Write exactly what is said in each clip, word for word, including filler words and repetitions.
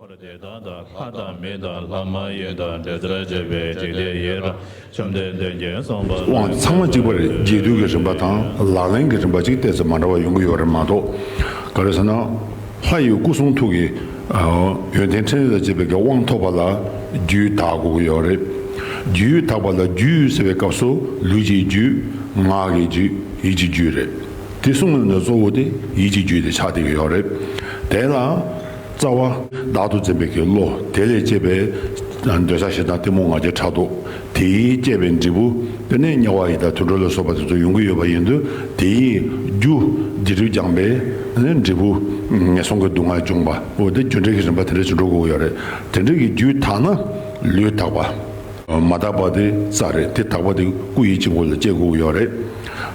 དེ་དག་དང་ལྷ་དང་མི་དང་ལྷ་མ་ཡིན་དང་འདྲེ་ལྟར་བྱེད་པའི་འཇིག་རྟེན་ཡི་རང་བཅོམ་ལྡན་འདས་ཀྱིས་གསུངས་པ། དབང་ཚང་མ་གཅིག་པ་རེད། རྒྱས་བསྡུས་ཀྱི་རིམ་པ་དང་ལག་ལེན་གྱི་རིམ་པ་གཅིག་ཏོག་ཙམ་མ་འདྲ་བ་ཡོང་གི་ཡོད་རེད་མ་གཏོགས། ག་རེ་ཟེར་ན། ལྷ་ཡི་སྐུ་གསུང་ཐུགས་ཀྱི་ཡོན་ཏན་ཕྲིན་ལས་དང་བཅས་པའི་གི་དབང་ཐོབ་པ་ལ་རྒྱུད་དག་དགོས་ཀྱི་ཡོད་རེད། རྒྱུད་དག་པ་ལ་རྒྱུད་ཟེར་བའི་སྐབས་སུ་ལུས་ཀྱི་རྒྱུད། ངག་གི་རྒྱུད། ཡིད་ཀྱི་རྒྱུད་རེད། དེ་གསུམ་ནི་གཙོ་བོ་དེ་ཡིད་ཀྱི་རྒྱུད་དེ་ཆགས་བསྡད་ཀྱི་ཡོད་རེད། དེ་ལ། རྩ་བ། བདག་ཏུ་འཛིན་པའི་གི་བློ་དེ་ལས་སྐྱེས་པའི་འདོད་ཆགས་ཞེ་སྡང་གཏི་མུག་ང་རྒྱལ་ཕྲག་དོག་དེས་བསྐྱེད་པའི་འབྲས་བུ་དེ་ནས་དམྱལ་བ་ཡི་དྭགས་དུད་འགྲོ་ལ་སོགས་པ་དེ་ཚོ་ཡོང་གི་ཡོད་པ་ཡིན་དུས། དེའི་རྒྱུ་སྡིག་སྒྲིབ་སྦྱངས་པའི་འབྲས་བུ་ངན་སོང་གི་སྡུག་བསྔལ་བྱུང་བ། འོ་དེ་རྒྱུ་འབྲས་ཀྱི་རིམ་པ་དེ་འདྲ་ཞིག་འགྲོ་དགོས་ཀྱི་ཡོད་རེད། དེ་འདྲ་གི་རྒྱུད་དག་ན་ལུས་དག་པ། མ་དག་པ་དེ་རྩ་རེད། དེ་དག་པ་དེ་སྐུ་ཡི་དཀྱིལ་འཁོར་ལ་སྐྱེ་དགོས་ཀྱི་ཡོད་རེད།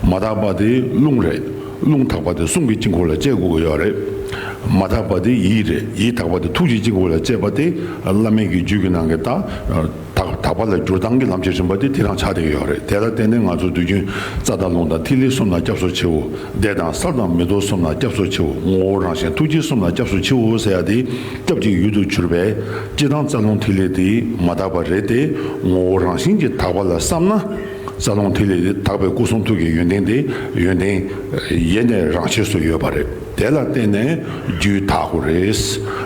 མ་དག་པ་དེ་རླུང་རེད། རླུང་དག་པ་དེ་གསུང་གི་དཀྱིལ་འཁོར་ལ་སྐྱེ་དགོས་ཀྱི་ཡོད་རེད། མ་དག་པ་དེ་ཡིད་རེད། ཡིད་དག་པ་དེ་ཐུགས་ཀྱི་དཀྱིལ་འཁོར་ལ་སྐྱེས་པ་དེ་བླ་མེད་ཀྱི་རྒྱུད་ཀྱི་ནང་གི་དག་དག་དག་པ་ལ་འགྱུར་སྟངས་ཀྱི་ལམ་གྱི་རིམ་པ་དེ་དེ་རང་ཆགས་བསྡད་ཀྱི་ཡོད་རེད། དེ་ལ་བརྟེན་ནས་ང་ཚོ་དུས་རྒྱུན་རྩ་དང་རླུང་དང་ཐིག་ལེ་གསུམ་ལ་སྐྱབས་སུ་མཆིའོ། བདེ་དང་གསལ་དང་མི་རྟོག་གསུམ་ལ་སྐྱབས་སུ་མཆིའོ། ངོ་བོ་རང་བཞིན་ཐུགས་རྗེ་གསུམ་ལ་སྐྱབས་སུ་མཆིའོ་ཟེར་ཡ་དེ་སྐྱབས་ཀྱི་ཡུལ་དུ་གྱུར་པའི་སྤྱིར་བཏང་རྩ་རླུང་ཐིག་ལེ་དེ་མ་དག་པ་རེད་དེ། ངོ་བོ་རང་བཞིན་གྱིས་དག་པ་ལ་བསམ་ན། རྩ་རླུང་ཐིག་ལེ་དེ་དག་པའི་སྐུ་གསུང་ཐུགས་ཀྱི་ཡོན་ཏན་དེ་ཡོན་ཏན་ཡེ་ནས་རང་ཆས་སུ་ཡོད་པ་རེད། དེ་ལ་བརྟེན་ནས་རྒྱུད་དག་དགོས་རེད།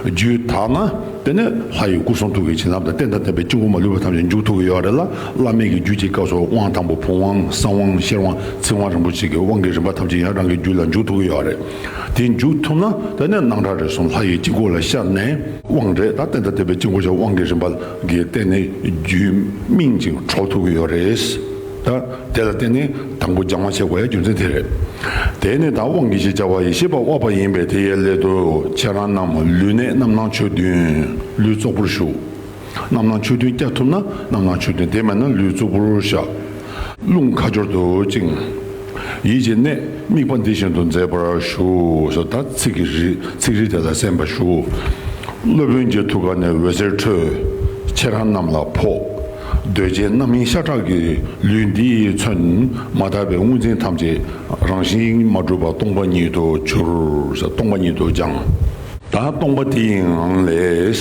རྒྱུད་དག་ན། དེ་ནས་ལྷ་ཡི་སྐུ་གསུང་ཐུགས་ཀྱི་བྱིན་རླབས་དང་རྟེན་དང་བརྟེན་པའི་དཀྱིལ་འཁོར་མ་ལུས་པ་ཐམས་ཅད་འཇུག་ཐུབ་ཀྱི་ཡོད་རེད་ལ། བླ་མེད་ཀྱི་རྒྱུད་ཀྱི་སྐབས་སུ་དབང་དང་པོ་བུམ་དབང་གསང་དབང་ཤེར་དབང་ཚིག་དབང་རིན་པོ་ཆེ་གི་དབང་གི་རིམ་པ་ཐམས་ཅད་ཡང་རང་གི་རྒྱུད་ལ་འཇུག་ཐུབ་ཀྱི་ཡོད་རེད། དེ་འཇུག་ཐུབ་ན་དེ་ནས་སྣང་གྲགས་རིག་གསུམ་ལྷ་ཡི་དཀྱིལ་འཁོར་ལ་ཤར་ནས་དབང་རེད། ད་རྟེན་དང་བརྟེན་པའི་དཀྱིལ་འཁོར་ཤར་དབང་གི་རིམ་པ་གི་སྟེང་ནས་རྒྱུད་སྨིན་ཅིང་གྲོལ་ཐུབ་ཀྱི་ཡོད་རེད། ད་དེ་ལ་བརྟེན་ནས་དང་པོ་སྦྱང་བ་བྱེད་དགོས་ཡ་རྒྱུ་མཚན་དེ་རེད། དེ་ནས་ད་དབང་གི་ཞེས་བྱ་བ་ཡི་ཤེས་པ་དབབ་པ་ཡིན་པས། དེ་ཡི་སླད་དུ་ཁྱེད་རང་རྣམས་ལུས་གནད་རྣམ་སྣང་ཆོས་བདུན། ལུས་ཙོག་པུར་བཞུགས། རྣམ་སྣང་ཆོས་བདུན་བསྐྱར་ཐུབ་ན་རྣམ་སྣང་ཆོས་བདུན། དེ་མེད་ན་ལུས་ཙོག་པུར་བཞག་རླུང་ཁ་སྦྱོར་དུ་བཅིངས། ཡིད་ཀྱི་གནད་དམིགས་པ་འདི་བཞིན་དུ་མཛད་པར་ཞུ། ཟེར་ད་ཚིག་གི་རིགས་ཚིག་རིས་དེ་ལ་གསན་པར་ཞུ། སློབ་དཔོན་གྱི་ཐུགས་ཀ་ནས་འོད་ཟེར་འཕྲོས། ཁྱེད་རང་རྣམས་ལ་ཕོག། གདོས་བཅས་རྣམ་སྨིན་ཤ་ཁྲག་གི་ལུས་འདི་ཡིས་མཚོན། མ་དག་པའི་དངོས་འཛིན་ཐམས་ཅད་རང་བཞིན་མ་གྲུབ་པ་སྟོང་པ་ཉིད་དུ་གྱུར། ཟེར་སྟོང་པ་ཉིད་དུ་སྦྱངས། ད་སྟོང་པ་དེ་ཡི་ངང་ལས།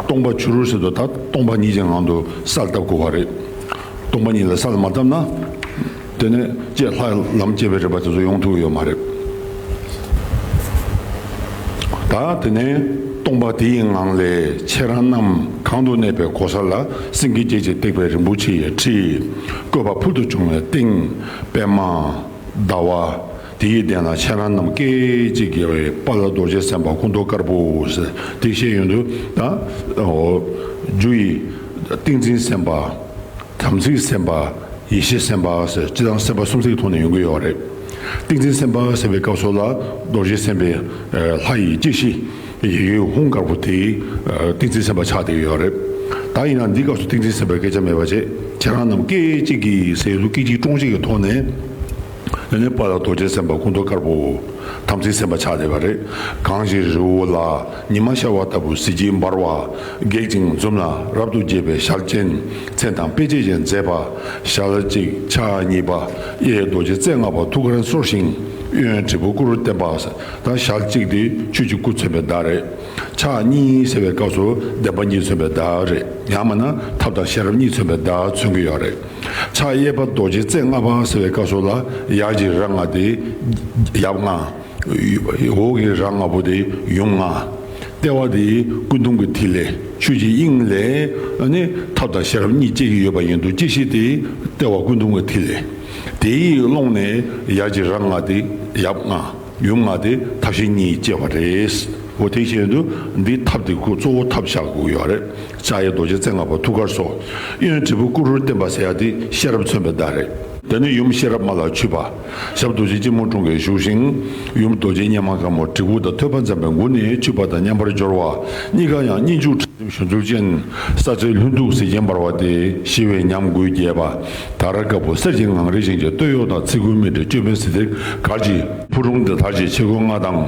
སྟོང་པ་གྱུར་ཟེར་དུས་ད་སྟོང་པ་ཉིད་ཀྱི་ངང་དུ་གསལ་བཏབ་དགོས་པ་རེད། སྟོང་པ་ཉིད་ལ་གསལ་མ་བཏབ་ན། དེ་ནས་ཅེས་ལྷ་ལམ་སྐྱེ་བའི་རིམ་པ་དེ་ཚོ་ཡོང་ཐུབ་ཡོད་མ་རེད། ད་དེ་ནས་སྟོང་པ་དེ་ཡི་ངང་ལས་ཁྱེད་རང་རྣམས་གང་དུ་གནས་པའི་གོ་ས་ལ་སེང་གེ་བརྒྱད་ཀྱིས་བཏེགས་པའི་རིན་པོ་ཆེ་ཡི་ཁྲི་བཀོད་པ་ཕུལ་དུ་བྱུང་བའི་སྟེང་པདྨ། ཟླ་བ། དེ་ཡི་གདན་ལ་ཁྱེད་རང་རྣམས་སྐད་ཅིག་གིས་དཔལ་རྡོ་རྗེ་སེམས་དཔའ་སྐུ་མདོག་དཀར་པོ་ཟེར་དེ་བཤད་ཡོང་དུས་ད། འོ། རྒྱུ་ཡི་ཏིང་འཛིན་སེམས་དཔའ། དམ་ཚིག་སེམས་དཔའ། ཡེ་ཤེས་སེམས་དཔའ་ཟེར་སྤྱིར་བཏང་སེམས་དཔའ་སུམ་བརྩེགས་ཀྱི་ཐོག་ནས་ཡོང་གི་ཡོད་རེད། ཏིང་འཛིན་སེམས་དཔའ་ཟེར་བའི་སྐབས་སུ་ལ་རྡོ་རྗེ་སེམས་དཔའི་ལྷ་ཡི་སྐྱེ་ཤི། ཡི་གེ་ཧཱུྃ་དཀར་པོ་དེ་ཏིང་འཛིན་སེམས་དཔའ་ཆགས་བསྡད་ཡོད་རེད། ད་ཡིན་ན་འདི་སྐབས་སུ་ཏིང་འཛིན་སེམས་དཔའི་སྐད་ཆ་མེད་པ་བྱས། ཁྱེད་རང་རྣམས་སྐད་ཅིག་གིས་ཟེར་དུས་སྐད་ཅིག་ཀྲོང་ཞིག་གི་ཐོག་ནས། དེ་ནས་དཔལ་དང་རྡོ་རྗེ་སེམས་དཔའ་སྐུ་མདོག་དཀར་པོ། དམ་ཚིག་སེམས་དཔའ་ཆགས་བསྡད་པ་རེད། གངས་ཀྱི་རི་བོ་ལ་ཉི་མ་ཤར་བ་ལྟ་བུ་གཟི་བརྗིད་འབར་བ། སྒེག་ཅིང་འཛུམ་ལ་རབ་ཏུ་རྒྱས་པའི་ཞལ་ཅན། མཚན་དང་དཔེ་བྱད་ཀྱིས་མཛེས་པ། ཞལ་གཅིག་ཕྱག་གཉིས་པ། གཡས་རྡོ་རྗེ་རྩེ་ལྔ་པ་ཐུགས་ཀར་གསོར་ཞིང་། གཡོན་དྲིལ་བུ་སྐུ་རུ་བརྟན་པ། ད་ཞལ་གཅིག་དེ་ཆོས་ཀྱི་སྐུ་མཚོན་པའི་བརྡ་རེད། ཕྱག་གཉིས་ཟེར་བའི་སྐབས་སུ་བདེན་པ་གཉིས་མཚོན་པའི་བརྡ་རེད། ཡང་མིན་ན་ཐབས་དང་ཤེས་རབ་གཉིས་མཚོན་པའི་བརྡ་མཚོན་གྱི་ཡོད་རེད། ཕྱག་གཡས་པ་རྡོ་རྗེ་རྩེ་ལྔ་པ་ཟེར་བའི་སྐབས་སུ་ལ་ཡར་གྱི་རྭ་ལྔ་དེ་ཡབ་ལྔ། འོག་གི་རྭ་ལྔ་པོ་དེ་ཡུམ་ལྔ། ལྟེ་བ་དེ་སྐུ་གདུང་གི་ཐིག་ལེ། ཆོས་ཀྱི་དབྱིངས་ལས་ནི་ཐབས་དང་ཤེས་རབ་གཉིས་སྐྱེ་གི་ཡོད་པ་ཡིན་དུས་སྐྱེ་ཤི་དེ་ལྟེ་བ་སྐུ་གདུང་གི་ཐིག་ལེ། དེ་ཡི་ཀློང་ནས་ཡར་གྱི་རྭ་ལྔ་དེ་ཡབ་ལྔ། ཡུམ་ལྔ་དེ་ཐབས་ཤེས་གཉིས་སྐྱེ་བ་རེད། འོ་དེ་བཞིན་དུ་འདི་ཐབས་དེ་ཁོ་གཙོ་བོ་ཐབས་བཞག་དགོས་ཡོད་རེད། ཕྱག་གཡས་རྡོ་རྗེ་རྩེ་ལྔ་པ་ཐུགས་ཀར་གསོ། གཡོན་དྲིལ་བུ་སྐུ་རུ་བརྟན་པ་ཟེར་ཡ་དེ་ཤེས་རབ་མཚོན་པའི་བརྡ་རེད། དེ་ནས་ཡུམ་ཤེས་རབ་མ་ལ་མཆོད་པ། ཞབས་རྡོ་རྗེ་སྐྱིལ་མོ་ཀྲུང་གིས་བཞུགས་ཤིང་། ཡུམ་རྡོ་རྗེ་སྙེམས་མ་དཀར་མོ་དྲིལ་བུ་དང་ཐོད་པ་འཛིན་པའི་མགུལ་ནས་མཆོད་པ་དང་མཉམ་པར་སྦྱོར་བ། གཉིས་ཀ་ཡང་སྙན་བརྒྱུད། གཞུ་འཛུལ་ཅན། ས་འཚོའི་ལྷུན་སྡུག་གཟི་བརྗིད་འབར་བ་སྟེ་ཞི་བའི་ཉམས་དགུས་རྒྱས་པ། དར་དཀར་པོ་གསེར་གྱི་ངང་རིས་བཞིན་གྱི་སྟོད་གཡོགས་དང་ཚིག་གུའི་སྨད་དཀྲིས་ཅོད་པན་ཟེར་དེ་གར་གྱི་ཕུ་རུང་དེ་དར་གྱི་ཆས་གོས་ལྔ་དང་།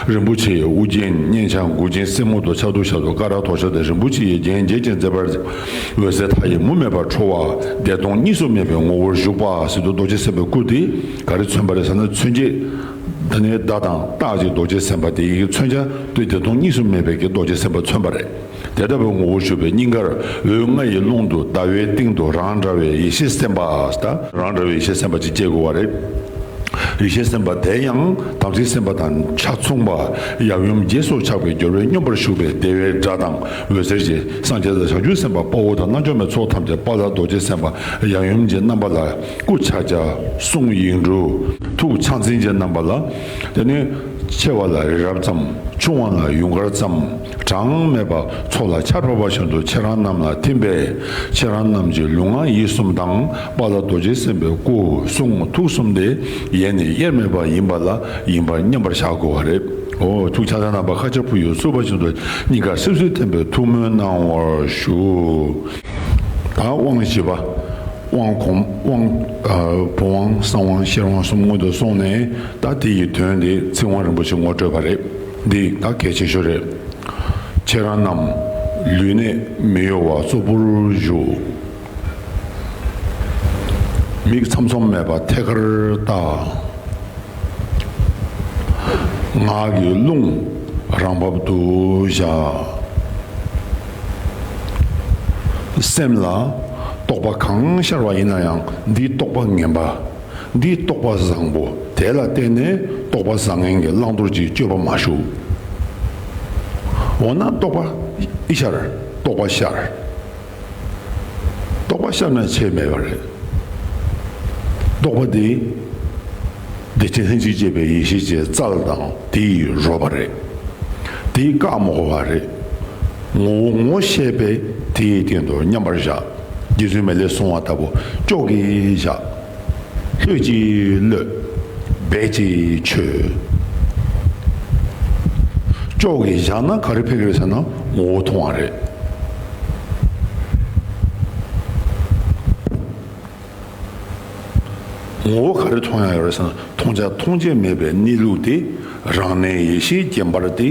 རིན་པོ་ཆེའི་དབུ་རྒྱན་སྙན་ཆ་མགུལ་ཆེན་སེ་མོ་དང་ཕྱག་ཏུ་ཞབས་ཏོག་ཀ་ར་དོ་ཤ་སྟེ་རིན་པོ་ཆེ་ཡི་རྒྱན་བརྒྱད་ཀྱིས་མཛེས་པར། འོད་ཟེར་མཐའ་ཡས་མུ་མེད་པར་འཕྲོ་བ་བདེ་སྟོང་གཉིས་སུ་མེད་པའི་ངོ་བོར་བཞུགས་པ་ཟེར་དུས་རྡོ་རྗེ་སེམས་དཔའི་སྐུ་དེ་ག་རེ་མཚོན་པ་རེད་ཟེར་ན་མཚོན་བྱེད། ད་ནི་བརྡ་དང་རྟགས་ཀྱི་རྡོ་རྗེ་སེམས་དཔའ་དེ་ཡི་མཚོན་བྱ་དེ་བདེ་སྟོང་གཉིས་སུ་མེད་པའི་གི་རྡོ་རྗེ་སེམས་དཔའ་མཚོན་པ་རེད། དེ་ལྟ་བུའི་ངོ་བོར་ཞུགས་པའི་སྙིང་གར་འོད་ལྔ་ཡི་ཀློང་དུ་ཟླ་བའི་སྟེང་དུ་རང་འདྲ་བའི་ཡེ་ཤེས་སེམས་དཔའ། ད་རང་འདྲ་བའི་ཡེ་ཤེས་སེམས་དཔའ་ཅིག་སྐྱེ་དགོས་པ་རེད། ཡེ་ཤེས་སེམས་དཔའ་དེ་ཡང་དམ་ཚིག་སེམས་དཔའ་དང་ཆ་མཚུངས་པ། ཡབ་ཡུམ་རྗེས་སུ་ཆགས་པའི་སྦྱོར་བས་སྙོམས་པར་ཞུགས་པའི་བདེ་བའི་སྒྲ་དང་འོད་ཟེར་གྱིས་སངས་རྒྱས་དང་བྱང་ཆུབ་སེམས་དཔའ་དཔའ་བོ་དང་རྣལ་འབྱོར་མའི་ཚོགས་ཐམས་ཅད་དཔལ་ལྡན་རྡོ་རྗེ་སེམས་དཔའ་ཡབ་ཡུམ་གྱི་རྣམ་པ་ལ། སྐུ་ཕྱག་རྒྱ། གསུང་ཡིག་འབྲུ། ཐུགས་ཕྱག་མཚན་གྱི་རྣམ་པ་ལ། དེ་ནི་ཆེ་བ་ལ་རི་རབ་ཙམ། ཆུང་བ་ལ་ཡུངས་དཀར་ཙམ། གྲངས་མེད་པ་མཚོ་ལ་ཆར་འབབ་པ་བཞིན་དུ་ཁྱེད་རང་རྣམས་ལ་ཐིམ་པས། ཁྱེད་རང་རྣམས་ཀྱི་ལུས་ངག་ཡིད་གསུམ་དང་དཔལ་ལྡན་རྡོ་རྗེ་སེམས་དཔའི་སྐུ་གསུང་ཐུགས་གསུམ་དེ་ཡེ་ནས་དབྱེར་མེད་པ་ཡིན་པ་ལ་ཡིན་པར་མཉམ་པར་བཞག་དགོས་པ་རེད། འོ། ཐུགས་ཕྱག་མཚན་རྣམ་པ་ཁ་ཆར་བུ་ཡུག་འཚུབས་པ་བཞིན་དུ་སྙིང་གར་སིབ་སིབ་ཐིམ་པའི་ཐུགས་སྨོན་གནང་བར་ཞུ། ད་དབང་བཞི་པ། དབང་གོང་། དབང་། ཨ། བུམ་དབང་། གསང་དབང་། ཤེར་དབང་གསུམ་སྔོན་དུ་སོང་ནས། ད་དེ་ཡི་དོན་དེ་ཚིག་དབང་རིན་པོ་ཆེ་ངོ་སྤྲོད་པ་རེད། འདི་ད་གལ་ཆེ་ཤོས་རེད། ཁྱེད་རང་རྣམས་ལུས་གནད་མི་གཡོ་བ་གཙོ་བོར་བཞུགས། མིག་མཚམས་མཚམས་མེད་པ་ཐད་ཀར་ལྟ། ངག་གི་རླུང་རང་བབས་སུ་བཞག། སེམས་ལ་རྟོག་པ་གང་ཤར་བ་ཡིན་ན་ཡང་འདི་རྟོག་པ་ངན་པ། འདི་རྟོག་པ་བཟང་པོ། དེ་ལ་བརྟེན་ནས་རྟོག་པ་བཟང་ངན་གྱི་བླང་དོར་གྱི་སྤྱོད་པ་མ་ཞུགས། འོ་ན་རྟོག་པ་ཤར། རྟོག་པ་ཤར། རྟོག་པ་ཤར་ན་ཆེས་མེད་པ་རེད། རྟོག་པ་དེ་བདེ་ཆེན་ལྷན་ཅིག་སྐྱེས་པའི་ཡེ་ཤེས་ཀྱི་རྩལ་དང་དེ་ཡི་རོལ་པ་རེད། དེ་བཀག་མ་དགོས་པ་རེད། ངོ་བོ་ངོ་ཤེས་པས་དེའི་སྟེང་དུ་མཉམ་པར་བཞག་རྗེ་བཙུན་མི་ལས་གསུངས་པ་ལྟ་བུ་ཅོག་གིས་བཞག་ལྷོད་ཀྱིས་གློད། སྦད་ཀྱིས་ཆོད། ཅོག་གིས་བཞག་ན་ག་རེ་ཕེབས་ཀྱི་རེད་ཟེར་ན་ངོ་བོ་མཐོང་བ་རེད། ངོ་བོ་ག་རེ་མཐོང་ཡ་ཡོད་རེད་ཟེར་ན་མཐོང་བྱ་མཐོང་བྱེད་མེད་པའི་གནས་ལུགས་དེ་རང་གནས་ཡེ་ཤེས་རྒྱན་པར་དེ་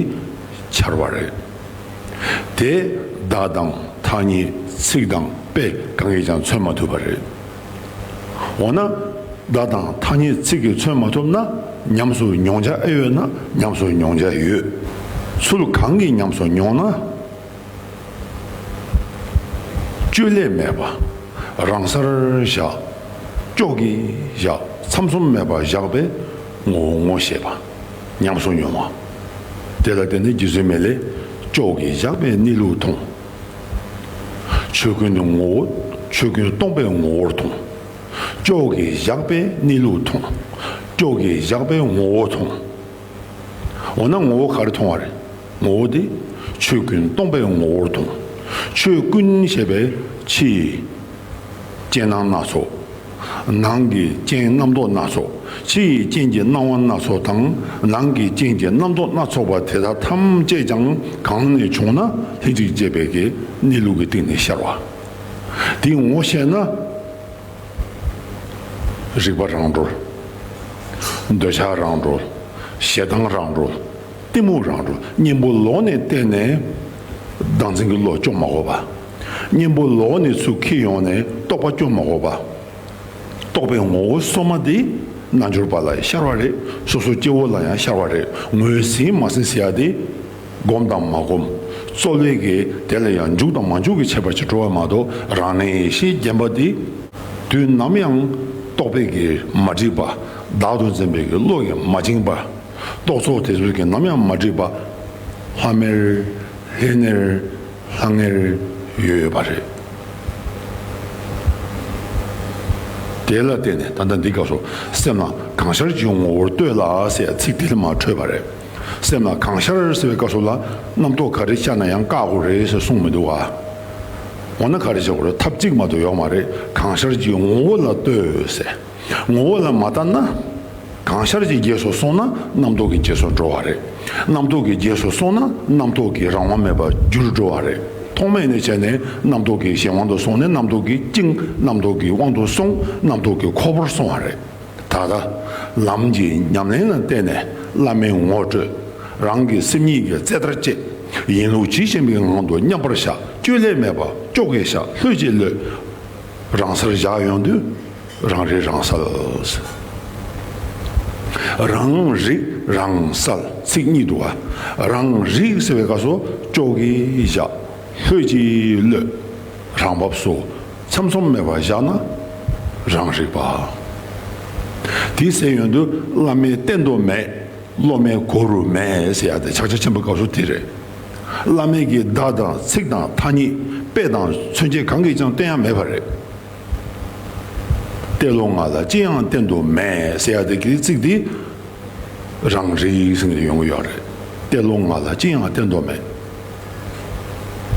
འཆར་བ་རེད། དེ་བརྡ་དང་ཐ་སྙད་ཚིག་དང་དཔེ་གང་གིས་ཀྱང་མཚོན་མ་ཐུབ་པ་རེད། འོ་ན་བརྡ་དང་ཐ་སྙད་ཚིག་གིས་མཚོན་མ་ཐུབ་ན་ཉམས་སུ་མྱོང་བྱ་ཨེ་ཡོད་ན་ཉམས་སུ་མྱོང་བྱ་ཡོད། ཚུལ་གང་གིས་ཉམས་སུ་མྱོང་ན། བཅོས་བསླད་མེད་པ། རང་སར་བཞག་ཅོག་གིས་བཞག་མཚམས་མཚམས་མེད་པར་བཞག་པས་ངོ་བོ་ངོ་ཤེས་པ། ཉམས་སུ་མྱོང་བ། དེ་ལ་བརྟེན་ནས་རྗེ་བཙུན་མི་ལས་ཅོག་གིས་བཞག་པའི་གནས་ལུགས་མཐོང་། ཆོས་ཀུན་ནི་ངོ་བོ། ཆོས་ཀུན་སྟོང་པའི་ངོ་བོར་མཐོང་། ཅོག་གིས་བཞག་པའི་གནས་ལུགས་མཐོང་། ཅོག་གིས་བཞག་པའི་ངོ་བོ་མཐོང་། འོ་ན་ངོ་བོ་ག་རེ་མཐོང་བ་རེད། ངོ་བོ་དེ་ཆོས་ཀུན་སྟོང་པའི་ངོ་བོར་མཐོང་། ཆོས་ཀུན་ཞེས་པའི་ཕྱིའི་རྐྱེན་སྣང་སྣ་ཚོགས། ནང་གི་རྐྱེན་རྣམ་རྟོག་སྣ་ཚོགས། ཕྱི་ཡི་རྐྱེན་གྱི་སྣང་བ་སྣ་ཚོགས་དང་ནང་གི་རྐྱེན་གྱི་རྣམ་རྟོག་སྣ་ཚོགས་པ་དེ་དག་ཐམས་ཅད་ཀྱང་གང་ནས་བྱུང་ན་ལྷན་ཅིག་སྐྱེས་པའི་གི་གནས་ལུགས་ཀྱི་སྟེང་ནས་ཤར་བ། དེ་ངོ་ཤེས་ན། རིག་པ་རང་གྲོལ། འདོད་ཆགས་རང་གྲོལ། ཞེ་སྡང་རང་གྲོལ། གཏི་མུག་རང་གྲོལ། གཉེན་པོ་ལོག་ནས་བལྟས་ནས་བདག་འཛིན་གྱི་བློ་སྐྱོ་མ་དགོས་པ། གཉེན་པོ་ལོག་ནས་ཚུར་འཁྱེར་ཡོང་ནས་རྟོག་པ་སྐྱོ་མ་དགོས་པ། རྟོག་པའི་ངོ་བོ་སོ་མ་དེ་རྣལ་འབྱོར་པ་ལ་ཤར་བ་རེད། སོ་སོ་སྐྱེ་བོ་ལ་ཡང་ཤར་བ་རེད། ངོས་ཟིན་མ་ཟིན་ཟེར་ཡ་དེ། སྒོམ་དང་མ་སྒོམ། རྩོལ་བས་ཀྱི་དེ་ལ་ཡང་འཇུག་དང་མ་འཇུག་གི་ཁྱད་པར་ཅིག་འགྲོ་བ་མ་གཏོགས་རང་གནས་ཡེ་ཤེས་བརྒྱན་པ་དེ། དུས་ནམ་ཡང་རྟོག་པས་ཀྱི་མ་བསྒྲིབས་པ། བདག་ཏུ་འཛིན་པའི་ཀྱི་བློ་ཡིས་མ་བཅིངས་པ། རྟོག་ཚོགས་དེ་ཚོས་ཀྱི་ནམ་ཡང་མ་བསྒྲིབས་པ། ལྷ་མེར། ལྷེ་ནེར། ལྷང་ངེར་ཡོད་ཡོད་པ་རེད། དེ་ལ་བརྟེན་ནས་ད་ལྟ་འདི་སྐབས་སུ་སེམས་ལ་གང་ཤར་གྱི་ངོ་བོར་ལྟོས་ལ་ཟེར་ཚིག་དེ་ལ་མ་འཕྲོས་པ་རེད། སེམས་ལ་གང་ཤར་ཟེར་བའི་སྐབས་སུ་ལ་རྣམ་རྟོག་ག་རེ་ཤར་ན་ཡང་བཀག་དགོས་རེད་ཟེར་གསུངས་མི་འདུག་ག་འོ་ན་ག་རེ་བྱེད་དགོས་རེད། ཐབས་གཅིག་མ་གཏོགས་ཡོད་མ་རེད། གང་ཤར་གྱི་ངོ་བོ་ལ་ལྟོས་ཟེར། ངོ་བོ་ལ་མ་ལྟ་ན། གང་ཤར་གྱི་རྗེས་སུ་སོང་ན་རྣམ་རྟོག་གི་རྗེས་སུ་འགྲོ་བ་རེད། རྣམ་རྟོག་གི་རྗེས་སུ་སོང་ན་རྣམ་རྟོག་གི་རང་དབང་མེད་པར་འགྱུར་འགྲོ་བ་རེད། ཐོག་མེད་ནས་བྱས་ནས་རྣམ་རྟོག་གི་གཞན་དབང་དུ་སོང་ནས་རྣམ་རྟོག་གིས་བཅིངས། རྣམ་རྟོག་གི་དབང་དུ་སོང་། རྣམ་རྟོག་གི་ཁོ་བོར་སོང་བ་རེད། ད་ལྟ་ལམ་གྱི་ཉམས་ལེན་ལ་བརྟེན་ནས་བླ་མའི་ངོ་སྤྲོད། རང་གི་སེམས་ཉིད་ཀྱི་རྩེ་ལྟར་བཅད། ཡིན་ལུགས་ཇི་བཞིན་པའི་ངང་དུ་མཉམ་པར་བཞག་བཅོས་བསླད་མེད་པ་ཅོག་གེ་བཞག་ལྷོད་ཀྱིས་གློད། རང་སར་བཞག་ཡོང་དུས་རང་རིག་རང་གསལ། རང་རིག་རང་གསལ་ཚིག་གཉིས་འདུག་ག་རང་རིག་ཟེར་བའི་སྐབས་སུ་ཅོག་གིས་བཞག་ལྷོད་ཀྱིས་གློད། རང་བབས་སུ་ཚམ་ཚོམ་མེད་པར་བཞག་ན་རང་རིག་པ། དེ་ཟེར་ཡོང་དུས་བླ་མའི་བསྟན་དུ་མེད། སློབ་མའི་གོ་རུ་མེད་ཟེར་ཡ་དེ་ཕྱག་རྒྱ་ཆེན་པོའི་སྐབས་སུ་དེ་རེད། བླ་མའི་གི་བརྡ་དང་ཚིག་དང་ཐ་སྙད་དཔེ་དང་མཚོན་བྱེད་གང་གིས་ཀྱང་བསྟན་ཡ་མེད་པ་རེད། གཏེར་ལོ་ང་ལ་ཅི་ཡང་བསྟན་དུ་མེད་ཟེར་ཡ་དེ་གི་ཚིག་དེ་རང་རིག་ཟེར་ནས་ཡོང་གི་ཡོད་རེད། གཏེར་ལོ་ང་ལ་ཅི་ཡང་བསྟན་དུ་མེད།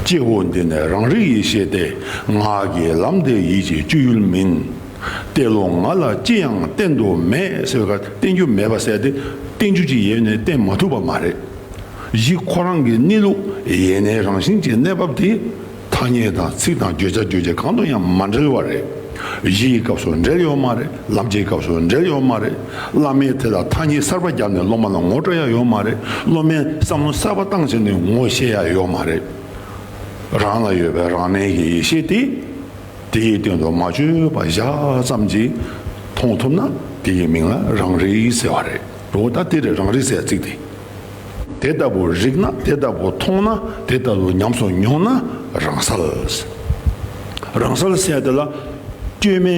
སྐྱེ་བོ་འདི་ནི་རང་རིག་ཡེ་ཤེས་ཏེ། ངག་གི་ལམ་འདི་ཡིད་ཀྱི་སྤྱོད་ཡུལ་མིན། གཏེར་ལོ་ང་ལ་ཅི་ཡང་བསྟན་དུ་མེད་ཟེར་བའི་ཁར་བསྟན་རྒྱུ་མེད་པ་ཟེར་ཏེ་བསྟན་རྒྱུ་ཅིག་ཡོད་ནས་བསྟན་མ་ཐུབ་པ་མ་རེད། གཞི་ཁོ་རང་གི་གནས་ལུགས་ཡེ་ནས་རང་བཞིན་གྱི་གནས་བབ་དེ་ཐ་སྙད་དང་ཚིག་དང་བརྗོད་བྱ་རྗོད་བྱེད་གང་དང་ཡང་མ་འབྲེལ་བ་རེད། གཞི་ཡི་སྐབས་སུ་འབྲེལ་ཡོད་མ་རེད། ལམ་གྱི་སྐབས་སུ་འབྲེལ་ཡོད་མ་རེད། བླ་མས་དེ་ལ་ཐ་སྙད་གསར་པ་བརྒྱབ་ནས་སློབ་མ་ལ་ངོ་སྤྲོད་ཡ་ཡོད་མ་རེད། སློབ་མས་བསམ་བློ་གསར་པ་བཏང་བྱས་ནས་ངོ་ཤེས་ཡ་ཡོད་མ་རེད། རང་ལ་ཡོད་པའི་རང་གནས་ཀྱི་ཡེ་ཤེས་དེ། དེ་ཡི་སྟེང་དུ་མ་བཅོས་པ་བཞག་ཙམ་གྱིས་མཐོང་ཐུབ་ན་དེ་ཡི་མིང་ལ་རང་རིག་ཟེར་བ་རེད། འོ་ད་དེ་རེད་རང་རིག་ཟེར་ཚིག་དེ། དེ་ལྟ་བུ་རིག་ན་དེ་ལྟ་བུ་མཐོང་ན་དེ་ལྟ་བུ་ཉམས་སུ་མྱོང་ན་རང་གསལ། རང་གསལ་ཟེར་དེ་ལ་བཅོས་མའི་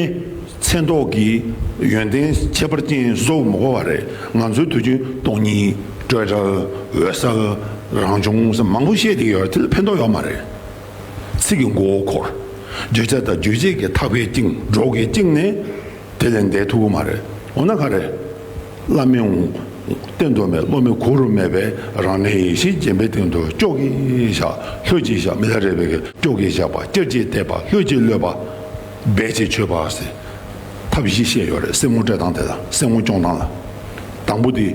མཚན་ཐོགས་ཀྱི་ཡོན་ཏན་ཁྱད་པར་ཅན་བཟོ་མི་དགོས་པ་རེད། ང་ཚོའི་དུས་རྒྱུན་སྟོང་ཉིད་སྤྲོས་བྲལ་འོད་གསལ་རང་བྱུང་ཟེར་མང་པོ་བཤད་བསྡད་ཡོད་རེད། དེ་ལ་ཕན་ཐོགས་ཡོད་མ་རེད། ཚིག་གི་མགོ་བོ་འཁོར། བརྗོད་བྱ་དང་རྗོད་བྱེད་ཀྱི་ཐག་པས་བཅིངས་སྒྲོག་གིས་བཅིངས་ནས་དེ་ལས་འདས་ཐུབ་ཀྱི་མ་རེད། འོ་ན་ག་རེ། བླ་མའི་བསྟན་དུ་མེད། སློབ་མའི་གོ་རུ་མེད་པའི་རང་གནས་ཡེ་ཤེས་རྗེན་པའི་སྟེང་དུ་ཅོག་གིས་བཞག་ལྷོད་ཀྱིས་བཞག་མི་ལ་རས་པའི་གི་ཅོག་གིས་བཞག་པ་ཅེར་གྱིས་བལྟས་པ་ལྷོད་ཀྱིས་གློད་པ། སྦས་ཀྱིས་ཆོད་པ་ཟེར། ཐབས་བཞི་བཤད་ཡོད་རེད། སེམས་ངོ་སྤྲད་སྟངས་དེ་ལ་སེམས་ངོ་སྐྱོང་སྟངས་ལ། དང་པོ་དེ།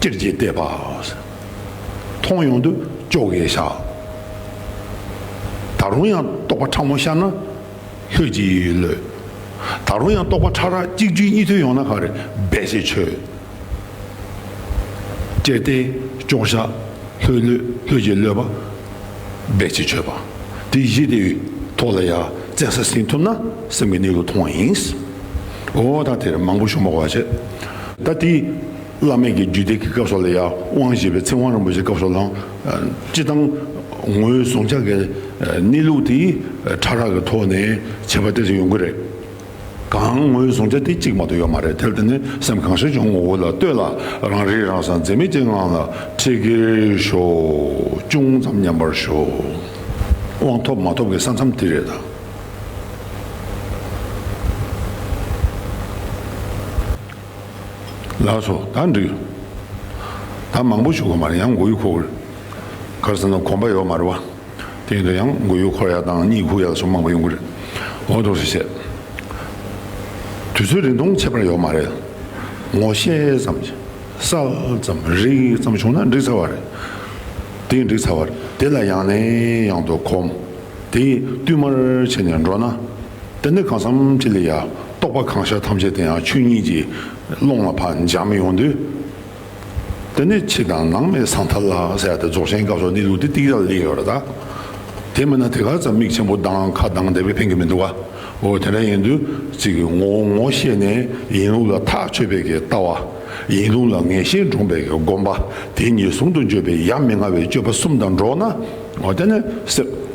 ཅེར་གྱིས་བལྟས་པ། མཐོང་ཡོང་དུས་ཅོག་གིས་བཞག་ད་རུང་ཡང་རྟོག་པ་ཕྲ་མོ་ཤར་ན། ལྷོད་ཀྱིས་གློད། ད་རུང་ཡང་རྟོག་པ་ཕྲ་རགས་གཅིག་བརྒྱུད་གཉིས་མཐུད་ཡོང་ན་ག་རེ་སྦས་ཀྱིས་ཆོད། ཅེར་བལྟས། ཅོག་བཞག་ལྷོད་གློད། ལྷོད་ཀྱིས་གློད་པ། སྦས་ཀྱིས་ཆོད་པ། དེ་བཞི་དེའི་ཐོག་ལ་ཡ་བཙན་ས་ཟིན་ཐུབ་ན་སེམས་ཀྱི་གནས་ལུགས་མཐོང་བ་ཡིན། འོ་ད་དེར་མང་པོ་ཞུ་མ་དགོས་པ་བྱས། ད་དེ་བླ་མའི་གི་རྒྱུད་སྡེ་གི་སྐབས་སུ་ལ་ཡ་དབང་བཞི་པའི་ཚིག་དབང་རིན་པོ་ཆེའི་སྐབས་སུ་ལའང་སྤྱི་བཏང་ངོས་བཟུང་བྱ་གི་གནས་ལུགས་དེ་ཕྲ་རགས་ཀྱི་ཐོག་ནས་ཁྱད་པར་ཏོག་ཙམ་ཡོང་གི་རེད། གང་ངོས་བཟུང་བྱ་དེ་གཅིག་མ་གཏོགས་ཡོད་མ་རེད། དེར་བརྟེན་ནས་སེམས་གང་ཤར་བྱུང་ངོ་བོ་ལ་ལྟོས་ལ་རང་རིག་རང་གསལ་འཛད་མེད་ཀྱི་ངང་ལ་ཁྲིད་ཀྱིར་ཤོག་ཅུང་ཙམ་མཉམ་པར་ཞོག་དབང་ཐོབ་མ་ཐོབ་ཀྱི་ས་མཚམས་དེ་རེད་ད། ལགས་སོ་ད་འགྲིག་ད་མང་པོ་ཞུ་དགོས་མ་རེད། ཡང་མགོ་ཡུ་འཁོར་གི་རེད། ག་རེ་ཟེར་ན་གོམས་པ་ཡོད་མ་རེད་བ། དེ་ཡིན་དུས་ཡང་མགོ་ཡུ་འཁོར་ཡ་དང་གཉིད་ཁུག་ཡ་ལ་སོགས་མང་པོ་ཡོང་གི་རེད། འོ་འདུག་སེ་བཤད། དུས་ཚོད་རིང་ཐུང་ཁྱད་པར་ཡོད་མ་རེད། ངོ་ཤེས་ཙམ་གྱིས་གསལ་ཙམ་རིག་ཙམ་བྱུང་ན་འགྲིག་ཚར་བ་རེད། དེ་འགྲིག་ཚར་བ་རེད། དེ་ལ་ཡང་ནས་ཡང་དུ་གོམས། དེ་བསྟུད་མར་བྱས་ནས་འགྲོ་ན། དེ་ནས་གང་འཚམ་ཅིག་ལ་ཡ་རྟོག་པ་གང་ཤར་ཐམས་ཅད་དེ་ཡང་ཆོས་ཉིད་ཀྱི་ཀློང་ལ་ཕར་འབྱམས་ཡོང་དུས། དེ་ནས་ཕྱི་དང་ནང་མེད་ཟང་ཐལ་ལ་ཟེར་ཡ་དེ་རྫོགས་ཆེན་སྐབས་སུ་གནས་ལུགས་དེ་ཏིག་ཙམ་སླེབས་ཡོད་རེད་ད། དེ་མིན་ན་དེ་ག་ཙམ་མིག་ཆེན་པོ་གདངས་ཁ་གདངས་བསྡད་པས་ཕན་གྱི་མི་འདུག་བ། འོ་དེ་འདྲ་ཡིན་དུས་ཅིག་གི་ངོ་བོ་ངོ་ཤེས་ནས་ཡིན་ལུགས་ལ་ཐག་ཆོད་པའི་གི་ལྟ་བ། ཡིན་ལུགས་ལ་ངེས་ཤེས་འདྲོངས་པའི་གི་སྒོམ་པ། དེ་གཉིས་ཟུང་དུ་འཇུག་པའི་ཡ་མི་ང་བའི་སྤྱོད་པ་གསུམ་དང་འགྲོགས་ན། འོ་དེ་ནས་སེ།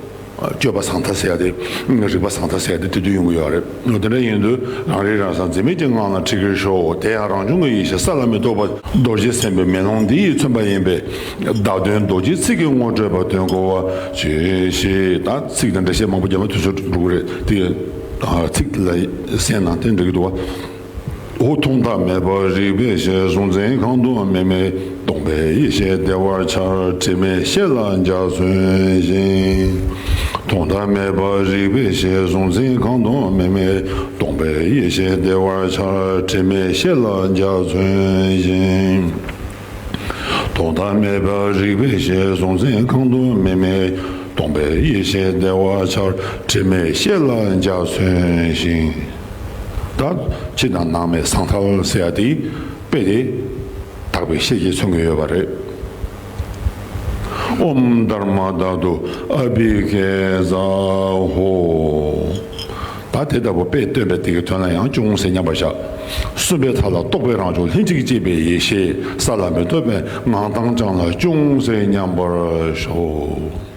སྤྱོད་པ་ཟང་ཐལ་ཟེར་ཡ་དེ། རིག་པ་ཟང་ཐལ་ཟེར་ཡ་དེ་དེ་དུས་ཡོང་གི་ཡོད་རེད། དེ་འདྲ་ཡིན་དུས་རང་རིག་རང་གསལ་འཛད་མེད་ཀྱི་ངང་ལ་ཁྲིད་ཀྱིར་ཤོག་དེ་ཡང་རང་བྱུང་གི་ཡེ་ཤེས་ས་ལ་མི་རྟོག་པ་རྡོ་རྗེ་སེམས་དཔའི་མེ་ལོང་འདི་ཡིས་མཚོན་པ་ཡིན་པས། བརྡ་དོན་རྡོ་རྗེའི་ཚིག་གིས་ངོ་སྤྲོད་པ་དོན་གོ་བ་ཇི་ཞིག་ད་ཚིག་དང་འགྲེལ་བཤད་མང་པོ་རྒྱབ་ན་དུས་ཚོད་འགྲོ་གི་རེད་དེ། ཚིག་ལ་གསན་ན་དེ་འགྲིག་གི་འདུག་བ། འོ་མཐོང་ཐབས་མེད་པར་རིག་པའི་ཞེན། གཟུང་འཛིན་གང་དུ་མེད་མེད་སྟོང་པའི་ཡེ་ཤེས་བདེ་བར་འཆར། དྲི་མེད་ཤེལ་ལ་འཇའ་ཚོན་བཞིན། མཐོང་ཐབས་མེད་པར་རིག་པའི་ཞེན། གཟུང་འཛིན་གང་དུ་མེད་མེད་སྟོང་པའི་ཡེ་ཤེས་བདེ་བར་འཆར། དྲི་མེད་ཤེལ་ལ་འཇའ་ཚོན་བཞིན། མཐོང་ཐབས་མེད་པར་རིག་པའི་ཞེན། གཟུང་འཛིན་གང་དུ་མེད་མེད་སྟོང་པའི་ཡེ་ཤེས་བདེ་བར་འཆར། དྲི་མེད་ཤེལ་ལ་འཇའ་ཚོན་བཞིན། ད་ཕྱི་དང་ནང་མེད་ཟང་ཐལ་ཟེར་ཡ་དེ་དཔེ་དེ་དག་པའི་ཤེལ་གྱིས་མཚོན་གྱི་ཡོད་པ་རེད། ཨོཾ་དྷརྨ་དྷཱ་ཏུ་ཨ་བྷི་ཥིཉྩ་ཧོ། ད་ དེ་ལྟ་བུ་དཔེ་སྟོན་པའི་དེ་གི་དོན་ལ་ཡང་ཅུང་ཟད་མཉམ་པར་བཞག། གསུམ་པའི་མཐའ་ལ་རྟོག་པའི་རང་བྱུང་ལྷན་ཅིག་སྐྱེས་པའི་ཡེ་ཤེས་ས་ལ་མི་ལྟོས་པའི་ངང་དྭངས་བྱང་ལ་ཅུང་ཟད་མཉམ་པར་ཞོག།